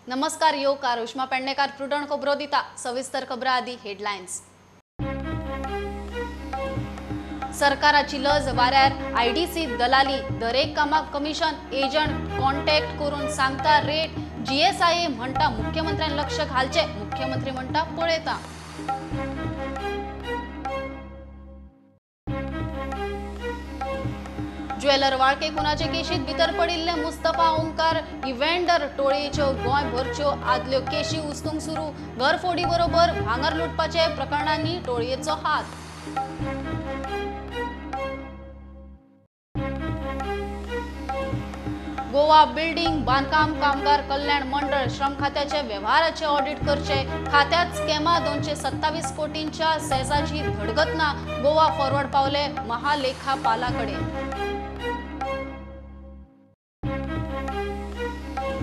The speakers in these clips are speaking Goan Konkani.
नमस्कार येवकार उष्मा पेडणेकार प्रुडंट खबरो दिता. सविस्तर खबरां आदी हेडलायन्स. सरकाराची लज वाऱ्यार आयडीसी दलाली, दरेक कामाक कमिशन, एजंट कॉन्टॅक्ट करून सांगता रेट. जीएसआयए म्हणटा मुख्यमंत्र्यान लक्ष घालचे, मुख्यमंत्री म्हणटा पळयता. ज्वेलर वाळके खुनाचे केशीत भितर पडिल्ले मुस्तफा ओंकार इव्हेंडर टोळयेच्यो गोंयभरच्यो आदल्यो केशी उस्तूंक सुरू. घरफोडी बरोबर भांगर लुटपाचे प्रकरणांनी टोळयेचो हात. गोवा बिल्डिंग बांदकाम कामगार कल्याण मंडळ श्रम खात्याचे व्यवहाराचे ऑडिट करचे. खात्यात स्कॅमा 227 कोटींच्या सेजाची धडगत ना. गोवा फॉरवर्ड पावले महालेखापालाकडे.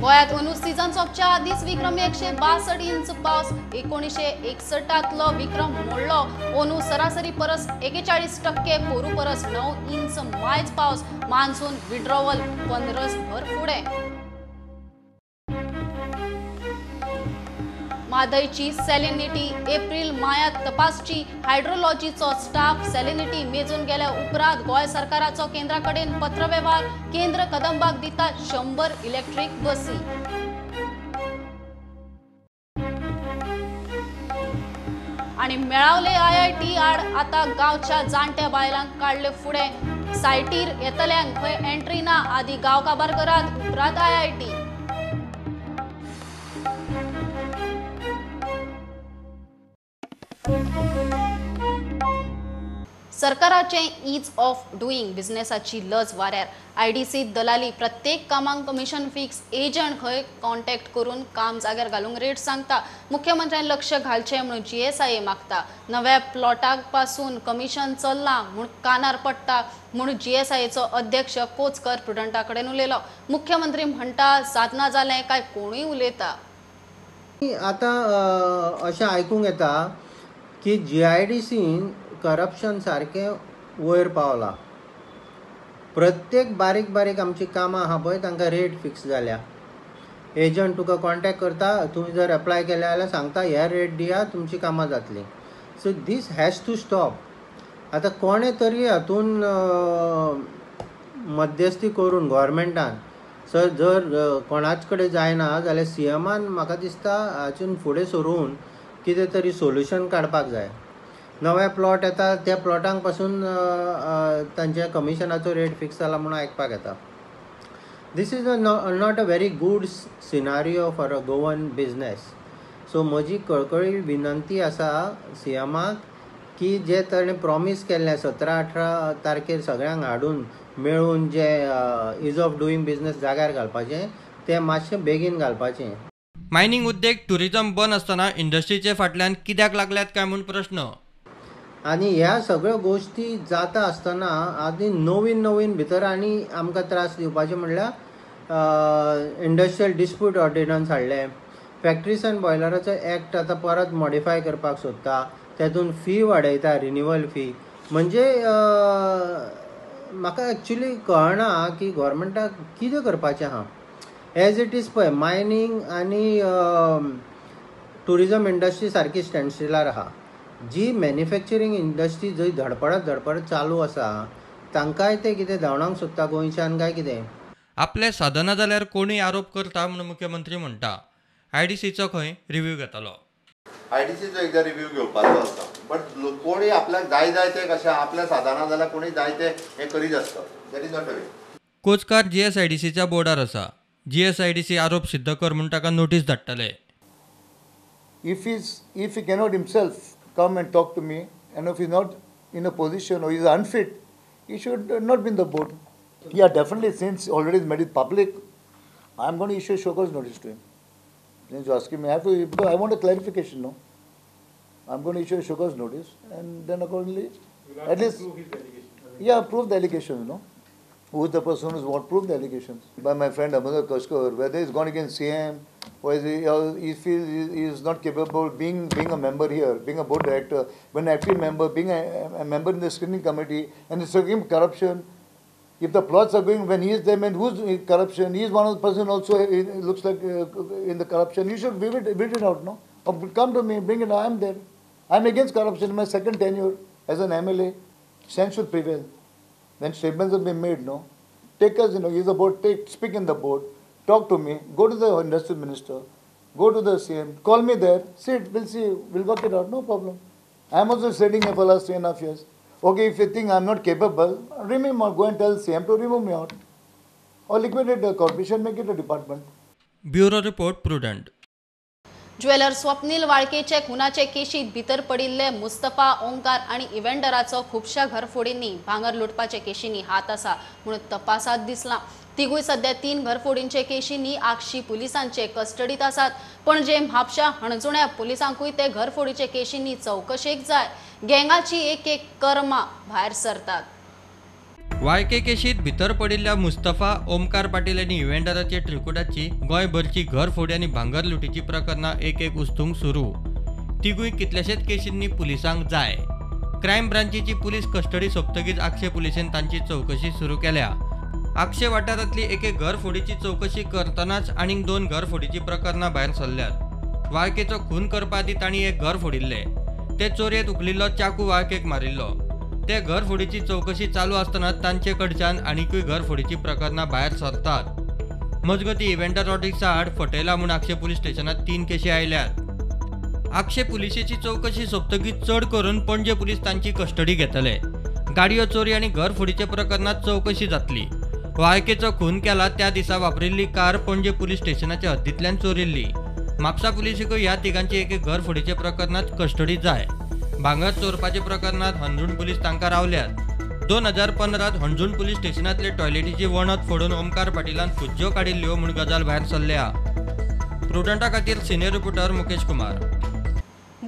गोव्यात अंदू सीझन सोंपच्या आदींच विक्रमी 162 इंच पावस. 1961 विक्रम मोडलो. अंदू सरासरी परस 41%, पोरू परस 9 इंच मायज पावस. मान्सून विड्रॉवल 15 भर फुडें. म्हादयची सॅलिनिटी एप्रिल मायात तपासची. हायड्रोलॉजीचो स्टाफ सॅलिनिटी मेजून गेल्या उपरांत गोंय सरकाराचो केंद्रा कडेन पत्रवेव्हार. केंद्र कदंबाक दिता 100 इलेक्ट्रीक बसी. आनी मेळावले आयआयटी आड आता गांवच्या जाणट्या बायलांक काडले फुडें. सायटीर येतल्यांक खंय एंट्री ना. आदी गांव काबार करात, उपरांत आयआयटी. सरकाराचे ईज ऑफ डुईंग बिझनेसाची लज वाऱ्यार. आयडीसी दलाली, प्रत्येक कामांक कमिशन फिक्स, एजंट खंय कॉन्टॅक्ट करून काम जाग्यार घालूंक रेट सांगता. मुख्यमंत्र्यान लक्ष घालचें म्हणून जीएसआयए मागता. नव्या प्लॉटाक पासून कमिशन चल्लां म्हूण कानार पडटा म्हूण जीएसआयएचो अध्यक्ष कोचकर प्रुडंटा कडेन उलयलो. मुख्यमंत्री म्हणटा साधना जालें काय कोणूय उलयता. आतां अशें आयकूंक येता की जीआयडीसीन करप्शन सारकें वयर पावलां. प्रत्येक बारीक बारीक आमची कामां आहा पळय तांकां रेट फिक्स जाल्या. एजंट तुका कॉन्टॅक्ट करता, तुमी जर एप्लाय केलें जाल्यार सांगता हे रेट दिया, तुमची कामां जातलीं. So this has to stop. आतां कोणें तरी हातून मध्यस्थी करून गव्हर्मेंटान सर जर कोणाच कडेन जायना जाल्यार सीएमान म्हाका दिसता हातून फुडें सरून कितें तरी सोल्युशन काडपाक जाय. नवे प्लॉट येता त्या प्लॉटांक पासून तांच्या कमिशनाचो रेट फिक्स जाला म्हणून आयकपाक येता. This is a not a very good scenario for a Goan business. So म्हजी कळकळी विनंती आसा सीएमाक की जे ताणें प्रॉमीस केल्लें 17-18 तारखेर सगळ्यांक हाडून मेळून जे is of doing business जाग्यार घालपाचें तें मातशें बेगीन घालपाचें. मायनिंग उद्देग टुरिझम बंद आसतना इंडस्ट्रीचे फाटल्यान कित्याक लागल्यात काय म्हूण प्रश्न. आनी ह्या सगळ्यो गोश्टी जाता आसतना आनी नवीन नवीन भितर आनी आमकां त्रास दिवपाचें म्हणल्यार इंडस्ट्रियल डिस्प्यूट ऑर्डिनन्स हाडलें, फॅक्ट्रीज अँड बॉयलराचो एक्ट आतां परत मॉडिफाय करपाक सोदता, तेतून फी वाडयता, रिन्युअल फी. म्हणजे म्हाका एक्चुली कळना की गव्हर्मेंटाक कितें करपाचें आहा. एज it is पळय मायनींग आनी टुरिजम इंडस्ट्री सारकी स्टँडस्टिलार आहा. जी मॅन्युफॅक्चरींग इंडस्ट्री जंय धडपडत धडपडत चालू आसा तांकांय ते कितें धांवडावंक सोदता गोंयच्यान काय कितें. आपले साधना जाल्यार कोणूय आरोप करता म्हूण मुख्यमंत्री म्हणटा. आयडीसीचो खंय रिव्ह्यू घेतलो. आयडीसीचो एकदां रिव्ह्यू घेवपाचो आसता, बट कोणूय आपल्याक जाय जाय ते कशें आपल्या साधना जाल्यार कोणूय जाय ते हें करीत आसता. That is not a way. Kochkar जीएसआयडीसीच्या बोर्डार आसा. जीएसआयडीसी आरोप सिद्ध कर म्हूण ताका नोटीस धाडटले. If he cannot himself come and talk to me, and if he's not in a position or he's unfit, he should not be in the board. Yeah, definitely, since already made it public, I'm going to issue a show cause notice to him. Since you're asking me, I have to, because I want a clarification, no? I'm going to issue a show cause notice, and then accordingly, at least, prove his allegations. Yeah, prove the allegations, no? Who is the person who's what prove the allegations? By my friend Amanda Kashkar, whether he's gone against CM, or he feels he is not capable being a member here, being a board director, when an active member, being a member in the screening committee, and it's again corruption, If the plots are going when he is there, man, who's in corruption? He is one of the person also, it looks like in the corruption. You should weed it out, no? Or come to me, bring it, I am there. I am against corruption in my second tenure as an MLA. Sense should prevail. When statements have been made, no? Take us, you know, he's the board, speak in the board, talk to me, go to the industry minister, go to the CM, call me there, sit, we'll see, we'll work it out, no problem. I am also sitting here for the last 3.5 years. Okay, if you think I am not capable, remove me, go and tell CM to remove me out. Or liquidate the corporation, make it a department. Bureau Report, Prudent. Jeweller Swapnil वाळकेचे खुनाचे केशीत भितर पडिल्ले मुस्तफा ओंकार आनी इव्हेंडराचो खुबश्या घरफोडींनी भांगर लुटपाचे केशींनी हात आसा म्हणून तपासात दिसला. तिगूय सध्या 3 घरफोडींचे केशींनी आगशी पुलिसांचे कस्टडीत आसात. पणजे म्हापशा हणजुण्या पुलिसांकूय ते घरफोडीचे केशींनी चवकशेक जाय. गँगाची एक एक कर्मा भायर सरतात. वाळके केशीत भितर पडिल्ल्या मुस्तफा ओमकार पाटील आनी इव्हेंडराचे त्रिकुटाची गोंयभरची घरफोडी आनी भांगर लुटीची प्रकरणां एक एक उस्तूंक सुरू. तिगूय कितल्याशेच केशींनी पुलिसांक जाय. क्रायम ब्रांचीची पुलीस कस्टडी सोंपतकीच आगशे पुलिसेन तांची चवकशी सुरू केल्या. आगशे वाठारांतली एके घरफोडीची चवकशी करतनाच आनीक 2 घरफोडीची प्रकरणां भायर सरल्यात. वाळकेचो खून करपा आदीं तांणी एक घर फोडिल्लें. ते चोरयेंत उखलिल्लो चाकू वाळकेक मारिल्लो. ते घरफोडीची चवकशी चालू आसतना तांचे कडच्यान आनिकूय घरफोडीची प्रकरणां भायर सरतात. मजगतीं इव्हेंटर रॉड्रिक्सा आड फटयला म्हूण आगशे पुलीस स्टेशनात 3 केशी आयल्यात. आगशे पुलिशेची चवकशी सोंपतकीच चड करून पणजे पुलीस तांची कस्टडी घेतले. गाडयो चोरी आनी घरफोडीच्या प्रकरणात चवकशी जातली. वाळकेचो खून केला त्या दिसा वापरिल्ली कार पणजे पुलीस स्टेशनाच्या हद्दींतल्यान चोरिल्ली. म्हापसा पुलिसेकूय ह्या तिगांची एके घरफोडीच्या प्रकरणात कस्टडी जाय. भांगर चोरपाच्या प्रकरणात हणजूण पुलीस तांकां रावल्यात. 2015 हणजूण पुलीस स्टेशनांतले टॉयलेटीची वणत फोडून ओमकार पाटीलान फुज्ज्यो काडिल्ल्यो म्हूण गजाल भायर सरल्या. प्रुडंटा खातीर senior reporter Mukesh Kumar.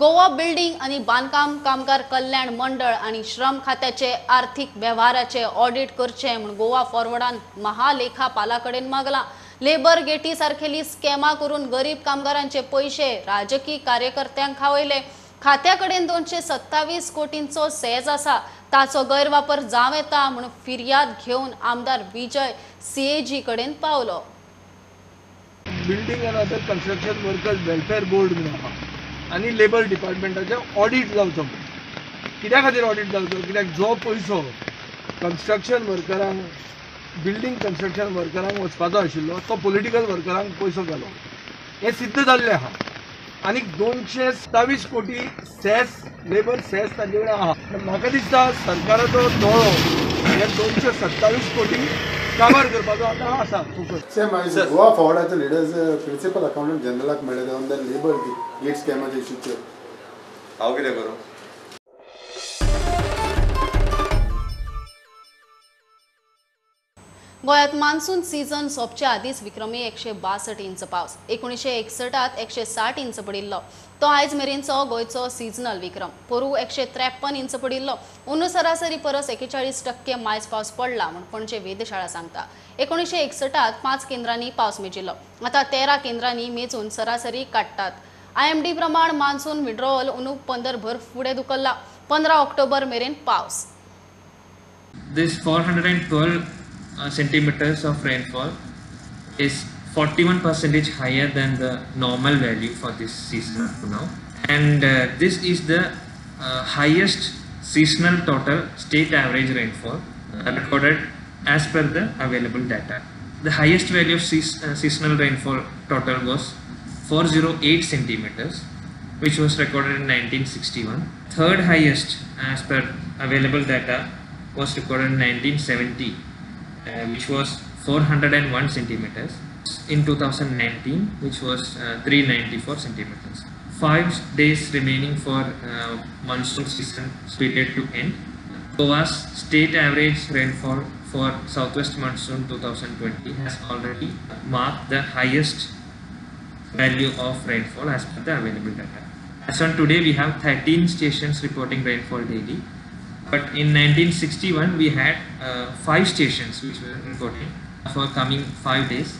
Goa building आनी बांदकाम कामगार कल्याण मंडळ आनी श्रम खात्याचे आर्थिक वेव्हाराचे ऑडिट करचे म्हूण गोवा फॉरवर्डान महालेखापाला कडेन मागला. लेबर गेटी सारखेली स्कॅमा करून गरीब कामगारांचे पयशे राजकीय कार्यकर्त्यांक खावयले. खात्या कडेन 227 कोटींचो सेज आसा, ताचो गैरवापर जावं येता म्हूण फिर्याद घेवन आमदार विजय सीएजी कडेन पावलो. Building and other construction workers welfare board म्हणून आहा आनी लेबर डिपार्टमेंटाचें ऑडिट जावचो. कित्या खातीर ऑडिट जावचो? कित्याक जो पयसो कन्स्ट्रक्शन वर्करांक, बिल्डींग कन्स्ट्रक्शन वर्करांक वचपाचो आशिल्लो तो पॉलिटिकल वर्करांक पयसो गेलो हें सिद्ध जाल्लें आहा. आनी 227 कोटी सेस, लेबर सेस तांचे कडेन आहा. म्हाका दिसता सरकाराचो दोळो हे 227 कोटी काबार करपाचो आतां आसा फोकस. सेम गोवा फॉरवर्डाचे लिडर्स प्रिन्सिपल अकाउंटंट जनरलाक मेळ्ळे ऑन the labour gate स्कॅमाच्या इश्यूचेर. हांव कितें करूं? गोंयांत मान्सून सीझन सोंपचे आदींच विक्रमी 162 इंच पावस. 1961 160 इंच पडिल्लो तो आयज मेरेनचो गोंयचो सिजनल विक्रम. पोरूं 153 इंच पडिल्लो. अंदू सरासरी परस 41% मायज पावस पडला म्हूण पणजे वेधशाळा सांगता. 1961 5 केंद्रांनी पावस मेजिल्लो, आतां 13 केंद्रांनी मेजून सरासरी काडटात. आयएमडी प्रमाण मान्सून विड्रॉवल अंदू 15 भर फुडें धुकल्ला. 15 ऑक्टोबर मेरेन पावस. This 412 centimeters of rainfall is 41% higher than the normal value for this season up to now, and this is the highest seasonal total state average rainfall recorded as per the available data. The highest value of seasonal rainfall total was 408 centimeters, which was recorded in 1961. Third highest as per available data was recorded in 1970, which was 401 centimeters. In 2019, which was 394 centimeters. 5 days remaining for monsoon season period to end. Goa's state average rainfall for southwest monsoon 2020 has already marked the highest value of rainfall as per the available data. As on today, we have 13 stations reporting rainfall daily. But in 1961, we had 5 stations which were reporting for coming 5 days.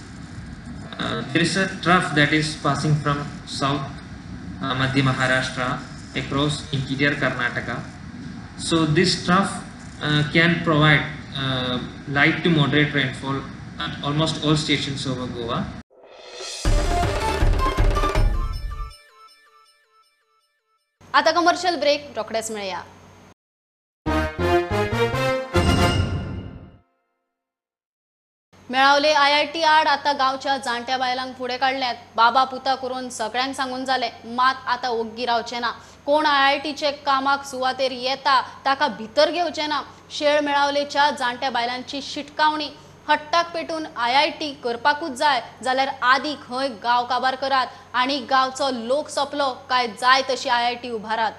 There is a trough that is passing from south Madhya Maharashtra across interior Karnataka. So this trough can provide light to moderate rainfall at almost all stations over Goa. आता कमर्शियल ब्रेक, रोखडेच मेळया. मेळावले IIT आड आता गांवच्या जाणट्या बायलांक फुडें काडल्यात. बाबा पुता करून सगळ्यांक सांगून जाले, मात आता ओग्गी रावचे ना. कोण IITचे कामाक सुवातेर येता ताका भितर घेवचे ना. शेळ मेळावलेच्या जाणट्या बायलांची शिटकावणी. हट्टाक पेटून IIT करपाकूच जाय जाल्यार आदी खंय गांव काबार करात आनी गांवचो लोक सोंपलो काय जाय तशी IIT उभारात.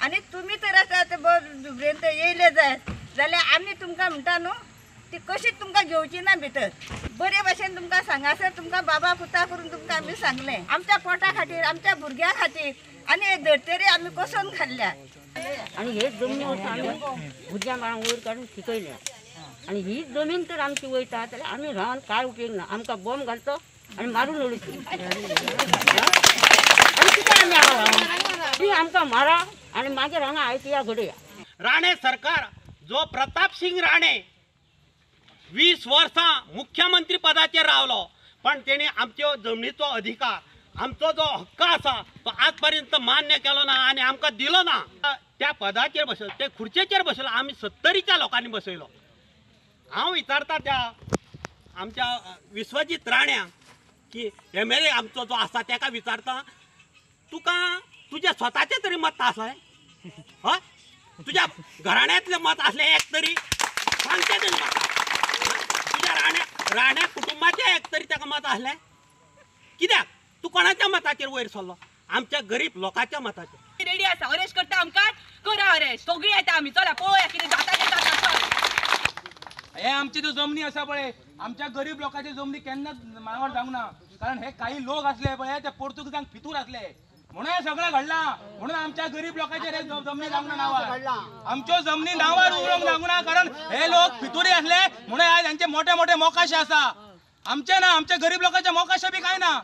आनी तुमी तर आतां दुबरेन येयले जायत जाल्यार आमी तुमकां म्हणटा न्हू ती कशी तुमकां घेवची ना भितर. बरे भाशेन तुमकां सांगासर तुमकां बाबा पुता करून तुमकां आमी सांगलें. आमच्या पोटा खातीर, आमच्या भुरग्यां खातीर आनी हे धर्तरी आमी कसोवन खाल्ल्या. आनी हे जमनी वचून आमी भुरग्यां बाळांक वयर काडून शिकयल्या आनी ही जमीन तर आमची वयता जाल्यार आमी रावन काय उपयोग ना. आमकां बॉम्ब घालचो आनी मारून उडयचो आनी कितें आमी हांगा रावन ती आमकां मारा आनी मागीर हांगा IIT घडया. राणे सरकार जो प्रताप सिंग राणे 20 वर्सां मुख्यमंत्री पदाचेर रावलो, पण तेणी आमच्यो जमनीचो अधिकार, आमचो जो हक्क आसा तो आज पर्यंत मान्य केलो ना आनी आमकां दिलो ना. त्या पदाचेर बसयलो, ते खुर्चेचेर बसयलो, आमी 70च्या लोकांनी बसयलो. हांव विचारता त्या आमच्या विश्वजीत राण्याक की MLA आमचो जो आसा तेका विचारता, तुका तुज्या स्वताचें तरी मत आसलें, हय तुज्या घराण्यांतलें मत आसलें एक तरी सांगचें तेणी म्हाका. तुज्या राण्या कुटुंबाचें एक तरी ताका मत आसलें कित्याक? तूं कोणाच्या मताचेर वयर सरलो? आमच्या गरीब लोकांच्या मताचेर. रेडी आसा, अरेस्ट करता आमकां, करा अरेस्ट, सगळीं येता आमी, चला पळोवया कितें जाता तें जाता. हे आमची जो जमनी आसा पळय, आमच्या गरीब लोकांची जमनी केन्नाच मागार जावंक ना. कारण हे काही लोक आसले पळय ते पोर्तुगीजांक फितूर आसले म्हणून हे सगळें घडलां. म्हणून आमच्या गरीब लोकांचेर हे जमनी जावंक ना नांवार, आमच्यो जमनी नांवार उरोंक जावंक ना. कारण हे लोक फितुरी आसले म्हणून आज हांचे मोठे मोठे मोकाशे आसा. आमचे ना, आमच्या गरीब लोकांचे मोकाशे बी काय ना.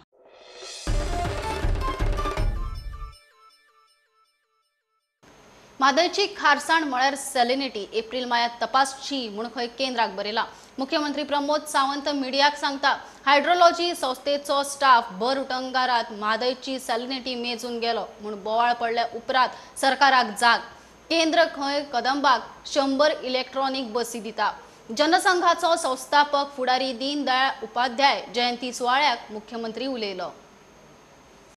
म्हादयची खारसाण म्हळ्यार सेलिनिटी एप्रिल मायात तपासची म्हूण खंय केंद्राक बरयला. मुख्यमंत्री प्रमोद सावंत मिडियाक सांगता, हायड्रोलॉजी संस्थेचो स्टाफ भर उटंगारात म्हादयची सेलिनिटी मेजून गेलो म्हूण बोवाळ पडल्या उपरांत सरकाराक जाग. केंद्र खंय कदंबाक 100 इलेक्ट्रॉनिक बसी दिता. जनसंघाचो संस्थापक फुडारी दीनदयाळ उपाध्याय जयंती सुवाळ्याक मुख्यमंत्री उलयलो.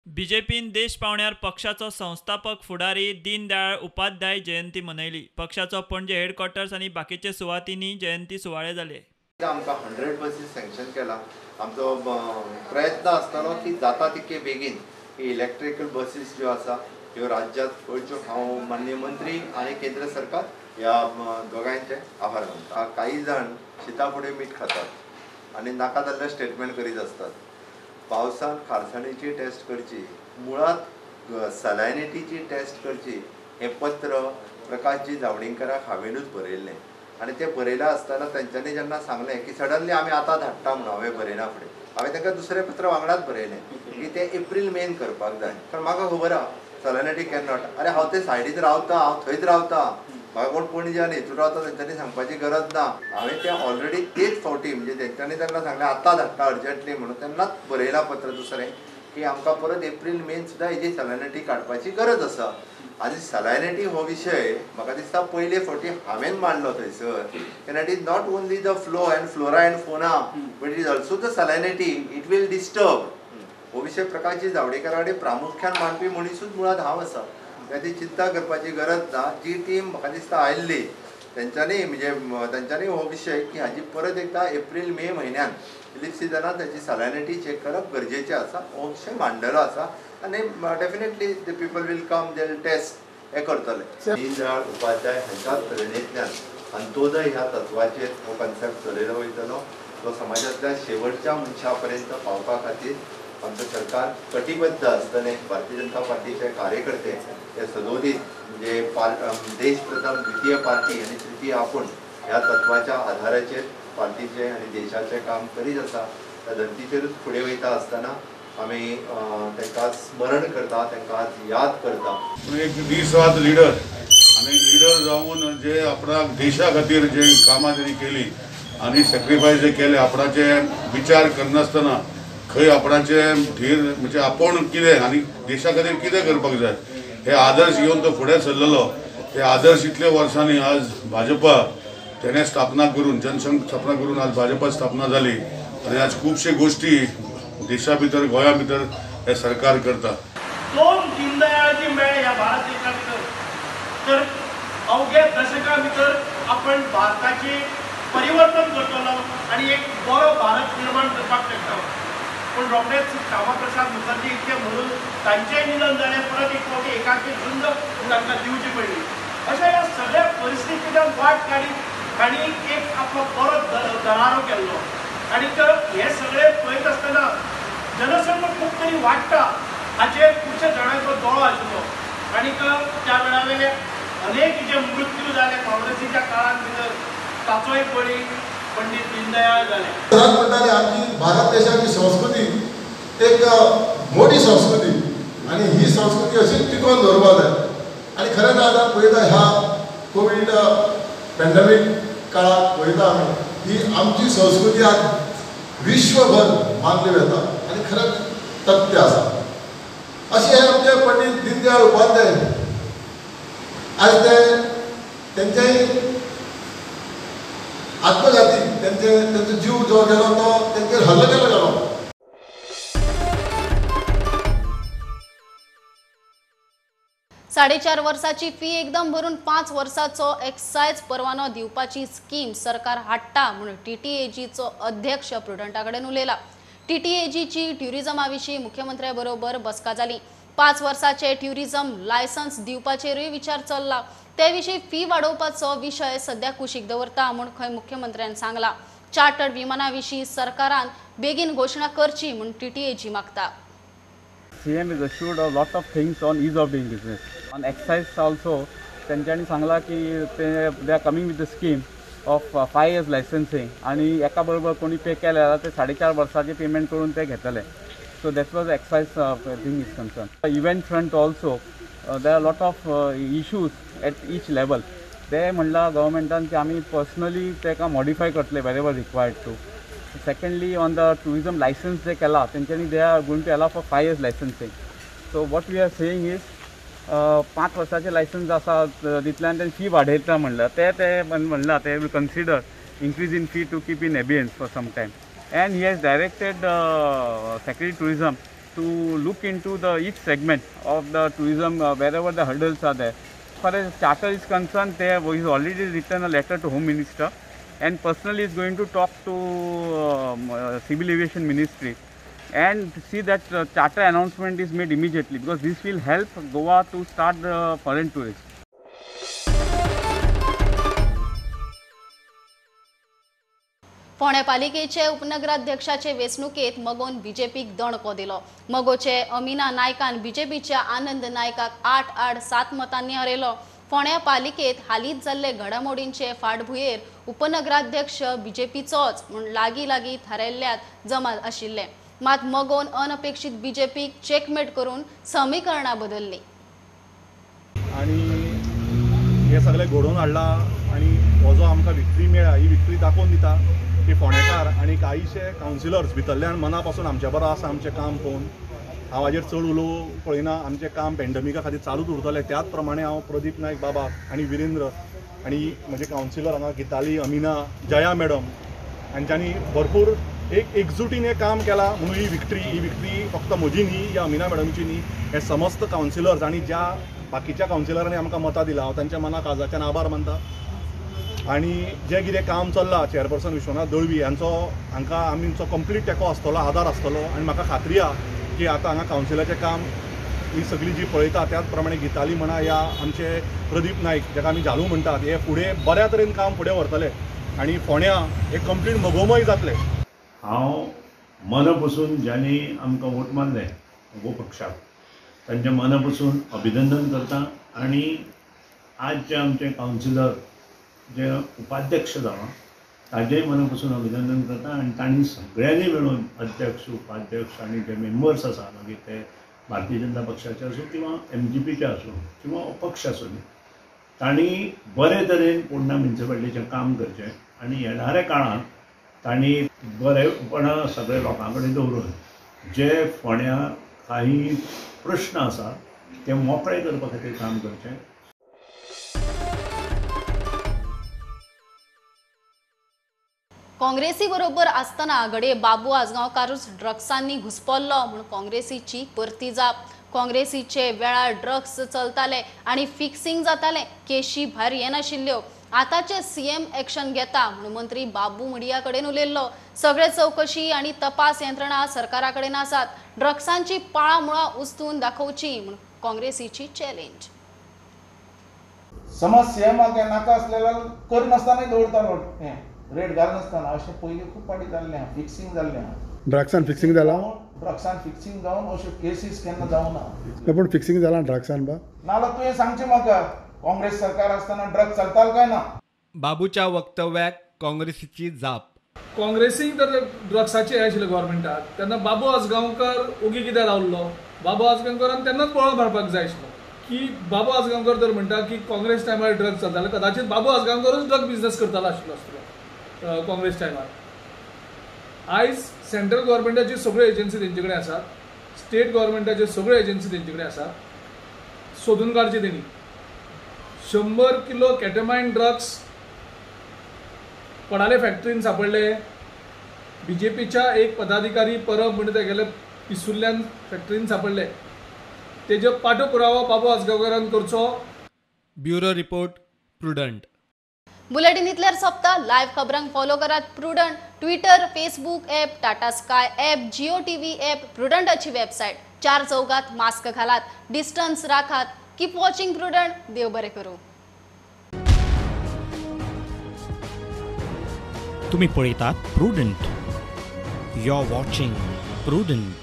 बीजेपीन देश पावण्यार पक्षाचो संस्थापक फुडारी दीनदयाळ उपाध्याय जयंती मनयली. पक्षाचो पणजे हेडक्वॉर्टर्स आनी बाकीचे सुवातींनी जयंती सुवाळे जाले. आमकां 100 बसीस सँक्शन केला. आमचो प्रयत्न आसतलो की जाता तितके बेगीन इलेक्ट्रिकल बसीस ज्यो आसा ह्यो राज्यांत करच्यो. हांव माननीय मंत्री आनी केंद्र सरकार ह्या दोगांयचे आभार मानता. काही जाण शिता फुडें मीठ खातात आनी नाका जाल्ले स्टेटमेंट करीत आसतात. पावसांत खारसाणीची टेस्ट करची, मुळांत सलायनिटीची टेस्ट करची हें पत्र प्रकाशजी जावडेकराक हांवेनूच बरयल्लें आनी तें बरयलां आसतना तेंच्यांनी जेन्ना सांगलें की सडनली आमी आतां धाडटा म्हणून हांवें बरयना फुडें हांवें तांकां दुसरें पत्र वांगडाच बरयलें की तें एप्रील मेन करपाक जाय. कारण म्हाका खबर आहा सलायनिटी can not. अरे हांव ते सायडीन रावता, हांव थंयच रावता, म्हाका कोण पणजे आनी हितून रावता तेंच्यांनी सांगपाची गरज ना. हांवें तें ऑलरेडी तेच फावटी म्हणजे तेंच्यांनी तांकां सांगलें आतां धाडटा अर्जंटली म्हणून तेन्नाच बरयलां पत्र दुसरें की आमकां परत एप्रील मेन सुद्दां हेजी सलायनिटी काडपाची गरज आसा. आनी सलायनिटी हो विशय म्हाका दिसता पयले फावटी हांवें मांडलो थंयसर. And it is not only the flow and flora and fauna but it is also the salinity, it will disturb. हो विशय प्रकाशजी जावडेकरा कडेन प्रामुख्यान मांडपी मनिसूच मुळांत हांव आसा. ताची चिंता करपाची गरज ना. जी टीम म्हाका दिसता आयिल्ली तेंच्यांनी म्हणजे तेंच्यांनी हो विशय की हाजी परत एकदां एप्रील मे म्हयन्यान रिलीफ सिजनान ताची सलायनिटी चॅक करप गरजेचें आसा हो विशय मांडलेलो आसा. आनी definitely the people will come, they will test हें करतले. दीनदयाळ उपाध्याय हांच्या प्रेरणेंतल्यान अंत्योदय ह्या तत्वाचेर हो कन्सेप्ट चलयलो वयतलो. तो समाजांतल्या शेवटच्या मनशा पर्यंत पावपा खातीर आमचें सरकार कटिबद्ध आसतलें. भारतीय जनता पार्टीचे कार्यकर्ते हे सदोदीत म्हणजे देश प्रथम, द्वितीय पार्टी आनी तृतीय आपूण ह्या तत्वाच्या आधाराचेर पार्टीचें आनी देशाचें काम करीत आसा. त्या धर्तीचेरूच फुडें वयता आसतना आमी तांकां स्मरण करता, तांकां आज याद करता. पूण एक निस्वार्थ लिडर आनी लिडर जावन जे आपणाक देशा खातीर जे कामां तेणी केली आनी सॅक्रिफायस जे केले, आपणाचे विचार करनासतना खंय आपणाचे धीर म्हणजे आपूण कितें आनी देशा खातीर कितें करपाक जाय हे आदर्श घेवन तो फुडें सरलेलो. हे आदर्श इतले वर्सांनी आज भाजपा तेणें स्थापना करून, जनसंघ स्थापना करून आज भाजपा स्थापना जाली आनी आज खुबशे गोश्टी देशा भितर गोंया भितर हे सरकार करता. दोन दीनदयाळजी मेळ्ळे ह्या भारत देशा भितर, तर अवघ्या दशका भितर आपण भारताचे परिवर्तन करतलो आनी एक बरो भारत निर्माण करपाक शकता. पूण रोखडेच श्यामाप्रसाद मुखर्जी इतके म्हणून तांचेय निधन जालें, परत एक फावटी एकाकी झुंज तांकां दिवची पडली. अशा ह्या सगळ्या परिस्थितींतल्यान वाट काडीत तांणी एक आपलो बरो दरारो केल्लो. आनी हे सगळे पळयत आसतना जनसंघ खूब तरी वाडटा हाचेर खुबशे जाणांचो दोळो आशिल्लो. आनी त्या वेळा वयले अनेक जे मृत्यू जाले काँग्रेसीच्या काळान भितर, ताचोय बळी पंडित दीनदयाळ जाले. म्हणटाले आमची भारत देशाची संस्कृती एक मोठी संस्कृती आनी ही संस्कृती अशीच टिकोवन दवरपाक जाय. आनी खरेंच आतां पळयता ह्या कोवीड पॅन्डेमीक काळाक पळयता आमी ही आमची संस्कृती आज विश्वभर मानली वता आनी खरेंच तथ्य आसा. अशें हे आमचे पंडित दीनदयाळ उपाध्याय आज ते तेंच्याही आत्मघाती तेंचो जीव जो गेलो तो तेंचेर हल्लो केलो गेलो. 4.5 वर्साची फी एकदम भरून 5 वर्साचो एक्सायज परवानो दिवपाची स्कीम सरकार हाडटा म्हणून टीटीएजीचो अध्यक्ष प्रुडंटा कडेन उलयला. टीटीएजीची ट्युरिझमा विशीं मुख्यमंत्र्या बरोबर बसका जाली. 5 वर्साचे ट्युरिझम लायसन्स दिवपाचेरूय विचार चल्ला. ते विशीं फी वाडोवपाचो विशय सध्या कुशीक दवरता म्हूण खंय मुख्यमंत्र्यान सांगला. चार्टर्ड विमाना विशीं सरकारान बेगीन घोशणा करची म्हूण टीटीएजी मागता. CM is assured a lot of things on ease of doing business. On excise also, तेंच्यांनी सांगला की ते they are coming with the scheme of 5 years licensing आनी एका बरोबर कोणी पे केले जाल्यार ते 4.5 वर्साचे पेमेंट करून ते घेतले. So that was excise thing is concern. Event front also there are lot of issues at each level. ते म्हणलां गव्हर्मेंटान की आमी पर्सनली ताका मॉडिफाय करतले wherever required to. Secondly, on the tourism license जे केला तेंच्यांनी they are going to allow for 5 years licensing. So what we are saying is 5 वर्साचे लायसन्स आसा दितल्यान तें फी वाडयता म्हणल्यार ते ते म्हणलां ते will consider increase in fee to keep in abeyance for some time. And he has directed secretary tourism to look into the each segment of the tourism wherever the hurdles are there. Far as charter is concern, they is already written a letter to home minister and personally is going to talk to Civil Aviation Ministry and see that charter announcement is made immediately, because this will help Goa to start the foreign tourists. फोंडें पालिकेचे उपनगराध्यक्षाचे वेंचणुकेंत मगोन बीजेपीक दणको दिलो. मगोचे अमिना नायकान बीजेपीच्या आनंद नायकाक 8-8-7 मतांनी हरयलो. फोंड्या पालिकेत हालींच जाल्ले घडामोडींचे फाटभुंयेर उपनगराध्यक्ष बीजेपीचोच म्हूण लागीं लागीं थारायल्ल्यात जमा आशिल्ले. मात मगोन अनपेक्षीत बीजेपीक चेकमेट करून समीकरणां बदल्लीं आनी हे सगळें घडोवन हाडलां आनी हो जो आमकां विक्ट्री मेळ्ळा ही विक्ट्री दाखोवन दिता की फोंडेकार आनी कांयशे कावन्सिलर्स भितरल्यान मना पासून आमच्या बरो आसा. आमचें काम पळोवन हांव हाजेर चड उलोवंक पळयना. आमचें काम पॅन्डमिका खातीर चालूच उरतलें. त्याच प्रमाणे हांव प्रदीप नायक बाबा आनी विरेंद्र आनी म्हजे कावन्सिलर हांगा गिताली, अमिना, जया मॅडम हांच्यांनी भरपूर एक एकजुटीन हें काम केलां म्हणून ही विक्ट्री फक्त म्हजी न्ही या अमिना मॅडमची न्ही, हे समस्त कावन्सिलर्स आनी ज्या बाकीच्या कावन्सिलरांनी आमकां मतां दिलां हांव तांच्या मना काळजाच्यान आभार मानता. आनी जें कितें काम चल्लां चेअरपर्सन विश्वनाथ दळवी हांचो हांकां आमचो कंप्लीट तेंको आसतलो, आदार आसतलो आनी म्हाका खात्री आहा की आतां हांगा कावन्सिलाचें काम ही सगळी जी पळयता त्याच प्रमाणे गिताली म्हणा या आमचे प्रदीप नायक जाका आमी झालू म्हणटात हे फुडें बऱ्या तरेन काम फुडें व्हरतले आनी फोंड्यां हे कंप्लीट मगोमय जातलें. हांव मना पसून ज्यांनी आमकां वोट मारले मगो पक्षाक तांच्या मना पसून अभिनंदन करता आनी आज जे आमचे कावन्सिलर जे उपाध्यक्ष जाला ताजेंय मना पसून अभिनंदन करता आनी तांणी सगळ्यांनी मेळून अध्यक्ष, उपाध्यक्ष आनी जे मेंबर्स आसा, मागीर ते भारतीय जनता पक्षाचे आसूं किंवा एमजीपीचे आसूं किंवा अपक्ष आसूं, तांणी बरे तरेन पोडणा म्युनिसिपालिटीचें काम करचें आनी येणाऱ्या काळांत तांणी बरेपणां सगळे लोकां कडेन दवरून जे फोंड्या काही प्रश्न आसा ते मोकळे करपा खातीर काम करचें. काँग्रेसी बरोबर आसतना घडये बाबू आजगांवकारूच ड्रग्सांनी घुसपल्लो म्हूण काँग्रेसीची परती जाप. काँग्रेसीचे वेळार ड्रग्स चलताले आनी फिक्सिंग जाताले, केशी भायर येनाशिल्ल्यो. आतांचे सीएम एक्शन घेता म्हूण मंत्री बाबू मडिया कडेन उलयल्लो. सगळे चवकशी आनी तपास यंत्रणा सरकारा कडेन आसात. ड्रग्सांची पाळां मुळां उस्तून दाखोवची म्हूण काँग्रेसीची चॅलेंज. समज सीएमाक नाका आसलेल्या करनासतना दवरतालो, रेट घालनासतना. अशें पयलीं खूब फावटी जाल्लें आहा, फिक्सिंग जाल्लें आहा. ड्रग्सान फिक्सिंग जाला, ड्रग्सान फिक्सिंग जावन अश्यो केसीस केन्ना जावना. पूण फिक्सिंग जाला ड्रग्सान बा नाल्यार तुवें सांगचें म्हाका काँग्रेस सरकार आसतना ड्रग्स चलताल काय ना? बाबूच्या वक्तव्याक काँग्रेसीची जाप. काँग्रेसीक तर ड्रग्साचे हें आशिल्लें गव्हर्मेंटाक, तेन्ना बाबू आजगांवकार ओगी कित्याक रावल्लो? बाबू आजगांवकारान तेन्नाच पळोवन मारपाक जाय आशिल्लो की बाबू आजगांवकार जर म्हणटा की काँग्रेस टायमार ड्रग्स चलताले, कदाचित बाबू आजगांवकारूच ड्रग बिजनेस करतालो आशिल्लो आसतलो काँग्रेस टायमार. आयज सेंट्रल गव्हर्मेंटाच्यो सगळ्यो एजन्सी तेंचे कडेन आसात, स्टेट गव्हर्मेंटाच्यो सगळ्यो एजन्सी तेंचे कडेन आसात. सोदून काडचे तेणी 100 किलो केटमायन ड्रग्स कोणाले फॅक्टरीन सापडले. बीजेपीच्या एक पदाधिकारी परब म्हणून तेगेले पिसुल्ल्यान फॅक्टरीन सापडले. तेजो पाठो पुरावो बाबू आजगांवकारान करचो. Bureau report, Prudent. Bulletin इतल्यार सोंपता. लायव्ह खबरांक फॉलो करात Prudent Twitter, Facebook app, Tata Sky app, Jio TV app, प्रुडंटाची website. 4 चौगात मास्क घालात, डिस्टन्स राखात. Keep watching Prudent. देव बरें करूं. तुम्ही पळयतात Prudent. You are watching Prudent.